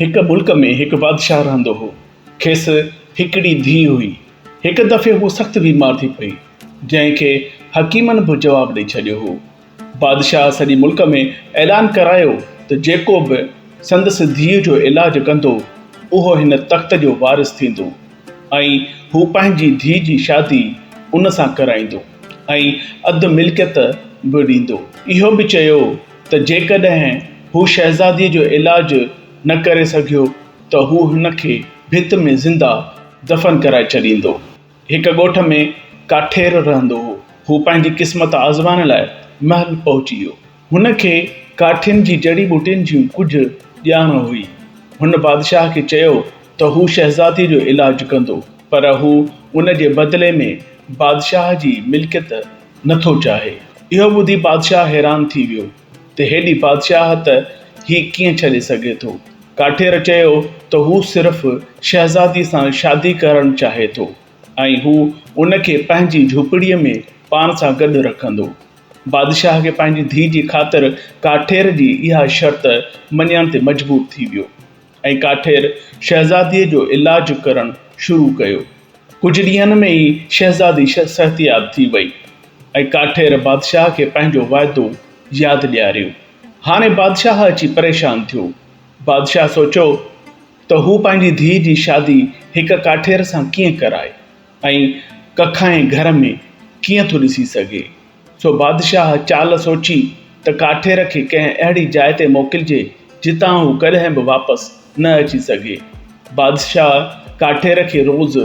هڪ ملڪ ۾ هڪ بادشاهه رهندو هو. کيس هڪڙي ڌيء هئي. هڪ دفعي هوء سخت بيمار ٿي پئي، جنهن کي حڪيمن به جواب ڏئي ڇڏيو هو. بادشاهه سڄي ملڪ ۾ اعلان ڪرايو ته جيڪو به سندس ڌيء جو علاج ڪندو، اهو هن تخت جو وارث ٿيندو ۽ هو پنهنجي ڌيء جي شادي ان سان ڪرائيندو ۽ اڌ ملڪيت به ڏيندو. اهو به چيو ته جيڪڏهن هو شهزاديء جو علاج نه ڪري سگهيو ته هو هن کي ڀت ۾ زنده دفن ڪرائي ڇڏيندو. هڪ ڳوٺ ۾ ڪاٺير رهندو هو. هو پنهنجي قسمت آزمائڻ لاء محل پهچي ويو. هن کي ڪاٺين جي جڙي ٻوٽين جون ڪجهه ڄاڻ هئي. هن بادشاهه کي چيو ته هو شهزاديء جو علاج ڪندو، پر هو ان جي بدلي ۾ بادشاهه جي ملڪيت نه ٿو چاهي. اهو ٻڌي بادشاهه حيران ٿي ويو ته هيڏي بادشاهت هي ڪيئن ڇڏي سگهي ٿو. ڪاٺير چيو ته هو صرف شهزادي سان شادي ڪرڻ چاهي ٿو ۽ هو ان کي پنهنجي جهوپڙيء ۾ پاڻ سان گڏ رکندو. بادشاهه کي پنهنجي ڌيء جي خاطر ڪاٺير جي اها شرط مڃڻ تي مجبور ٿي ويو. ۽ ڪاٺير شهزاديء جو علاج ڪرڻ شروع ڪيو. ڪجهه ڏينهن ۾ ئي شهزادي صحتياب ٿي وئي ۽ ڪاٺير بادشاهه کي پنهنجو وعدو ياد ڏياريو. هاڻي بادشاهه اچي پريشان ٿيو. بادشاهه سوچيو ته هو پنهنجي ڌيء جي شادي هڪ ڪاٺير سان ڪيئن ڪرائي ۽ ڪکائين گهر ۾ ڪيئن ٿو ڏسي سگهي. سو بادشاهه چال سوچي ته ڪاٺير کي ڪنهن اهڙي جاء تي موڪلجي، جتان هو ڪڏهن به واپس نه اچي سگهي. بادشاهه ڪاٺير کي روز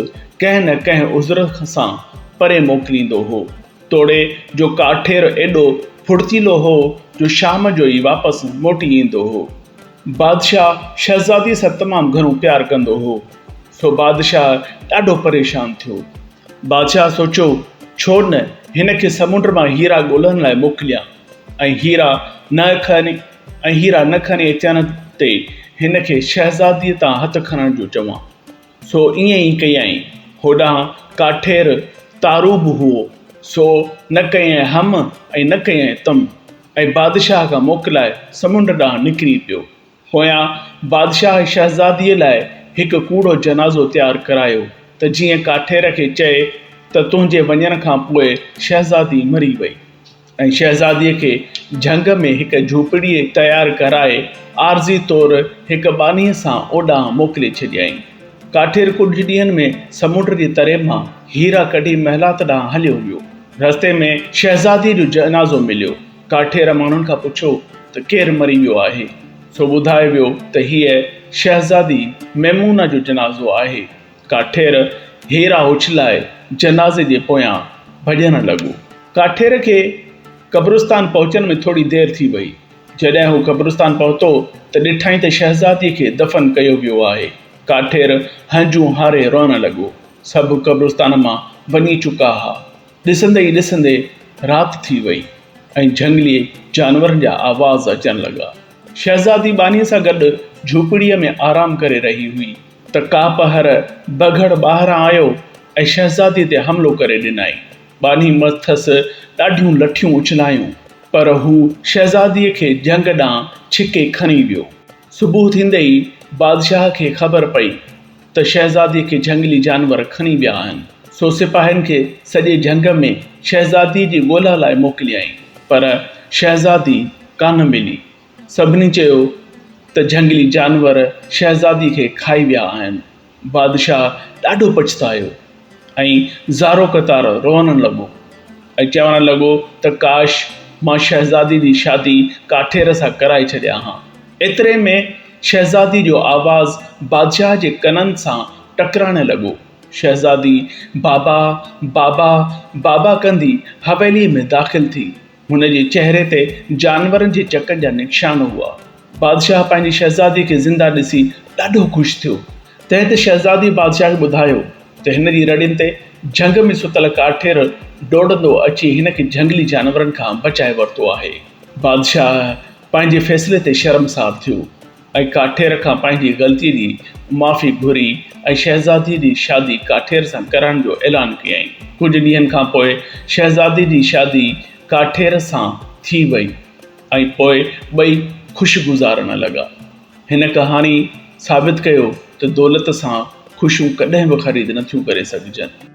ڪنهن نه ڪنهن عذر سان پري موڪليندو هو. توڙي جو ڪاٺير ايڏو ڦڙتيلو هو جو شام جو ئي واپس موٽي ايندو هو. بادشاهه شهزادي سان تمام گهڻو پيار ڪندو هو، سو بادشاهه ڏاڍو پريشان ٿيو. بادشاهه سوچيو، ڇو نه هن کي سمنڊ مان هيرا ڳولڻ لاء موڪليان ۽ هيرا نه کڻي ۽ هيرا نه کڻي اچڻ تي هن کي شهزاديء تان هٿ کڻڻ جو چوان. سو ائين ئي ڪيائين. هوڏانهن ڪاٺير تارو به هئو، سو نه ڪيائين هم ۽ نه ڪيائين تم ۽ بادشاهه کان موڪلائي سمنڊ ڏانهن نڪري پيو. پويان بادشاهه شهزاديء لاء هڪ ڪوڙو جنازو تيار ڪرايو ته جيئن ڪاٺير کي چئي ته تنهنجي وڃڻ کان پوء شهزادي مري وئي ۽ شهزاديء کي جهنگ ۾ هڪ جهوپڙي تيار ڪرائي عارضي طور هڪ ٻانهيء سان اوڏانهن موڪلي ڇڏيائين. ڪاٺير ڪجهه ڏينهن ۾ سمنڊ جي تري مان هيرا ڪڍي محلات ڏانهن هليو ويو. رستي ۾ شهزاديء جو جنازو مليو. ڪاٺير ماڻهن کان پڇيو ته ڪير مري ويو آهي؟ سو ٻڌايو ويو ته هيء شهزادي ميمونه جو جنازو آهي. ڪاٺير هيرا اڇلائي جنازي جي پويان ڀڄڻ لڳو. ڪاٺير کي قبرستان پهچڻ ۾ ٿوري دير ٿي وئي. جڏهن هو قبرستان پهتو ته ڏٺائين ته شهزاديء کي دفن ڪيو ويو آهي. ڪاٺير هنجون هاري روئڻ لڳو. سڀ قبرستان مان وڃي چڪا ها. ڏسندي ئي ڏسندي رات ٿي وئي ۽ جهنگلي جانورن جا آواز اچڻ لڳا. شهزادي ٻانهيء سان گڏ جهوپڙيء ۾ آرام ڪري رهي هئي ته ڪاپهر بگهڙ ٻاهران آيو ۽ شهزاديء تي حملو ڪري ڏنائين. ٻانهي مٿس ڏاڍيون لٺيون اڇلايون، پر هو شهزاديء کي جهنگ ڏانهن ڇڪي کڻي ويو. صبح ٿيندي ئي بادشاهه کي خبر پئي ته شهزاديء کي جهنگلي جانور کڻي ويا آهن، سو سپاهين کي سڄي جهنگ ۾ شهزاديء جي ڳولا لاء موڪليائين، پر شهزادي ڪانه ملي. سڀني چيو ته جهنگلي جانور شهزاديء کي کائي ويا آهن. بادشاهه ڏاڍو پڇتايو ۽ زارو قطار روئڻ لڳو ۽ چوڻ لڳو ته ڪاش مان شهزادي جي شادي ڪاٺير سان ڪرائي ڇڏيان ها. ايتري ۾ شهزادي جو آواز بادشاهه جي ڪنن سان ٽڪرائڻ لڳو. شهزادي بابا، بابا، بابا ڪندي حويليء ۾ داخل ٿي. هن جي چهري تي جانورن جي چڪن جا نشان هئا. بادشاهه پنهنجي شهزادي کي زنده ڏسي ڏاڍو خوش ٿيو. تنهن تي شهزادي بادشاهه کي ٻڌايو ته هن جي رڙين تي جهنگ ۾ ستل ڪاٺير ڊوڙندو اچي هن کي جهنگلي جانورن کان بچائي ورتو آهي. بادشاهه پنهنجي فيصلي تي شرمسار ٿيو ۽ ڪاٺير کان پنهنجي غلطيء جي معافي گهري ۽ شهزاديء جي شادي ڪاٺير سان ڪرائڻ جو اعلان ڪيائين. ڪجهه ڏينهن کان پوء شهزادي جي شادي ڪاٺير سان ٿي وئي ۽ پوء ٻئي خوش گذارڻ لڳا. هن ڪهاڻي ثابت ڪيو ته دولت سان خوشيون ڪڏهن به خريد نٿيون ڪري سگهجن.